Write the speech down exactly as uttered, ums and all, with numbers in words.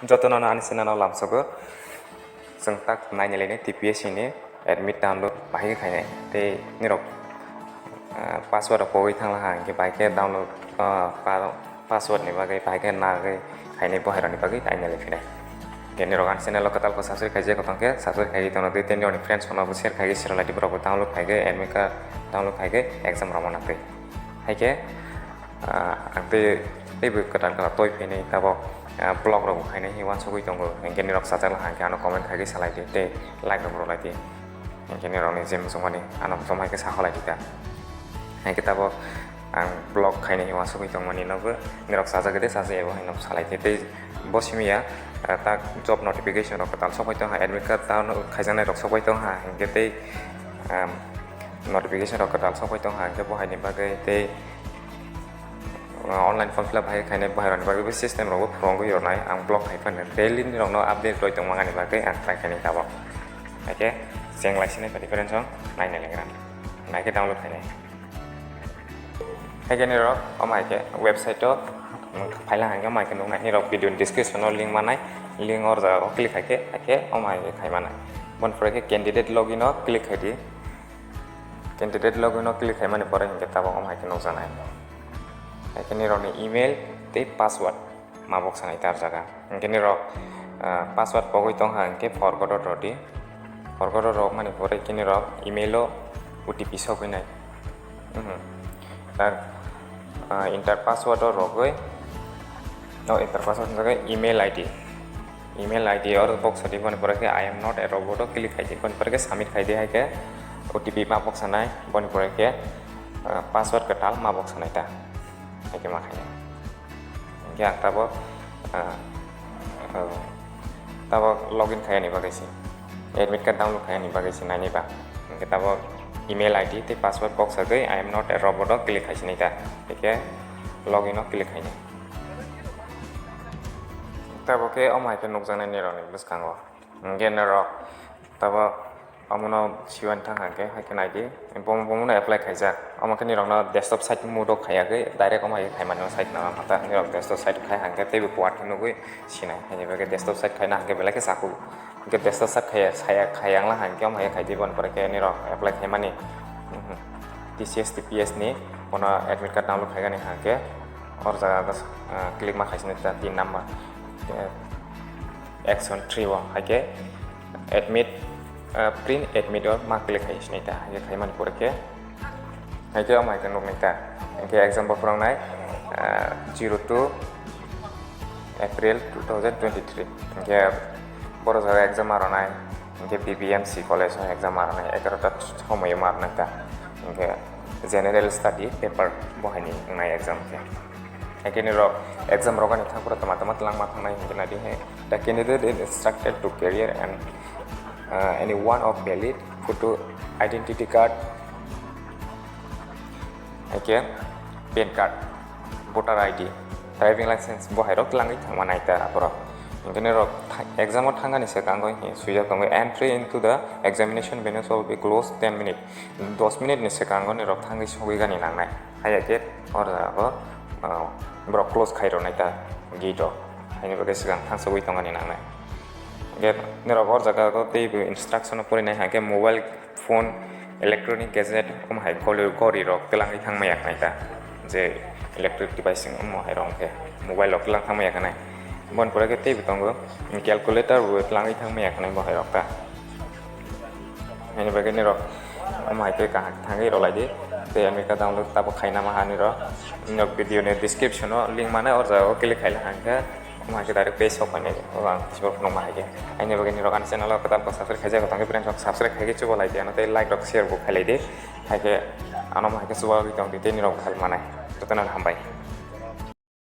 Jotono ani channel o lamsogo. Chwng tak naini lainai T P S C ni admit download bahai khe khainai. Tei nirok, ah, password rok pogwi thangla ha, hinkhe bahai khe download, ah, pa-, password ni bagwi bahai khe nagwi khainai, bohairokni bagwi naina lai phinai. Hinkhe nirok ani channel o kwtal khe subscribe khaijak tong khe subscribe khaiwi tono, tei nirokni friends rokno bo share khaiwi, share lai tei borok bo download khai khe, admit card download khai khe exam rok mano twi. Hai khe, ah, ang tei, teibo kwtal kwtal toi phainai tabok, ah, vlog rok bo khainai hinwi uansugwi tongo. Hinkhe nirok chajak la hinkhe ano comment khai khe salai di tei like rok bo rw lai di. Hinkhe nirokni je muchungmani ano muchungma hai khe sa kholai di ta. Hinkhe tabok ang vlog khainai hinwi uansugwi tongmani nogo nirok chajak de chajak ebo hinwi salai di tei bo simi ya, ah, tak job notification rok kwtal sokphai tong ha, admit card download khaijaknai rok sokphai tong ha, hinkhe tei, um, notification rok kwtal sokphai tong ha, hinkhe bo haini bagwi tei, uh, online form fill up hai khainai bohairokni bagwi bo system rok bo phwrwngwi rwnai ang vlog hai phano daily nirokno update rwi tongmani bagwi ang try khainai tabok. Haikhe cheng lai sinai padi friends rok naina lengra, naikhe download khainai. Haikhe nirok omo haikhe website o phaila hinkhe omo haikhe nuknai, nirok video ni description o link manai, link o jaga o click haikhe, haikhe omo haikhe khai manai. Boni pore khe candidate login o click khai di. Candidate login o click khaimani pore hinkhe tabok omo haikhe nukjaknai. Haikhe nirokni email tei password ma boksa nai ta jaga. Hinkhe nirok, ah, password pogwi tong ha hinkhe forgot o rw di. Forgot o rwmani pore khe nirok email o O T P sogwi nai. Mhm. Tak, ah, enter password o rwgwi, no, enter password hwnjagwi email I D. Email I D o box sadi boni pore khe "I am not a robot" o click khai di, boni pore khe submit khai di, hai khe O T P ma boksa nai, boni pore khe, ah, password kwtal ma boksa nai ta, hai khe ma khainai. Hinkhe ang tabok, ah, ah, tabok login khaiyani bagwi se, admit card download khaiyani bagwi se naini ba. Hinkhe tabok email I D tei password box sagwi "I am not a robot" o click khai sinai ta. Hinkhe login o click khainai. Tabok khe omo hai khe nukjaknai nirokni bwskango. Hinkhe norok tabok omono siwan thang hang khe, hai khe nai di, bomo, bomono apply khaijak. Omo khe nirokno desktop site mode o khaiya khe, direct omo hai khe khaimani o site no, nirok desktop site khai hang khe teibo kuat khe nugwi sinai. Hai khe desktop site khaina hang khe belai khe chakhuk. Hinkhe desktop site khaiya, khaiya, khaiya wngla hang khe omo hai khe khai di, boni pore khe nirok apply khaimani, mhm, T C S, T P S ni bono admit card download khaigani hang khe, or jaga, ah, click ma khai sinai ta tin number. Action three o hai khe admit, ah, print admit o ma click khai sinai ta, hai khe khaimani pore khe, hai khe omo hai khe nuknai ta, hinkhe exam bo phwrwngnai, ah, zero two April two thousand twenty-three, hinkhe boro jaga exam ma rwnai, hinkhe B B M C college o exam ma rwnai, egaroh ta somoi o ma rwnai ta, hinkhe general study paper bo hai ni wngnai exam khe. Haikhe nirok exam rogani thangphuru tama tama twlangma thangnai hinkhe nadi hai, "The candidate is instructed to carry and, uh, any one of valid photo, identity card, haikhe PAN card, voter I D, driving license bo hairok twlangwi thangma nai ta aphuru." Hinkhe nirok tha-, exam o thangani swkango hinkhe swijak tongo, "Entry into the examination venue shall be closed ten minutes." Dos minute ni swkango nirok thangwi sogwi gani nangnai. Haiya khe o jaga o, ah, borok close khai rwnai ta gate o. Haini bagwi swkang thangsugwi tongani nangnai. Hinkhe nirok o jaga o teibo instruction o porinai, hinkhe mobile phone, electronic gadget, omo hai gori, gori rok twlangwi thangma yaknai ta. Je electric device wng omo hai rok hinkhe mobile rok twlang thangma yaknai. Boni pore khe teibo tongo, calculator bo twlangwi thangma yaknai bo hai rok ta. Haini bagwi nirok omo hai khe kaham thangwi rwlai di. Tei admit card download tabuk khaina ma ha nirok. Nirok video ni description o link mano, o jaga o click khaila hang khe omo hai khe direct page sok phainai. O ang Facebook phunukma hai khe. Haini bagwi nirok ani channel o kwtal kok subscribe khaijak tong khe friends rok subscribe khai khe chuba lai di, ano tei like rok share bo khailai di. Hai khe ano omo hai khe chuba tong di tei nirok bo help manai. Jotono hambai.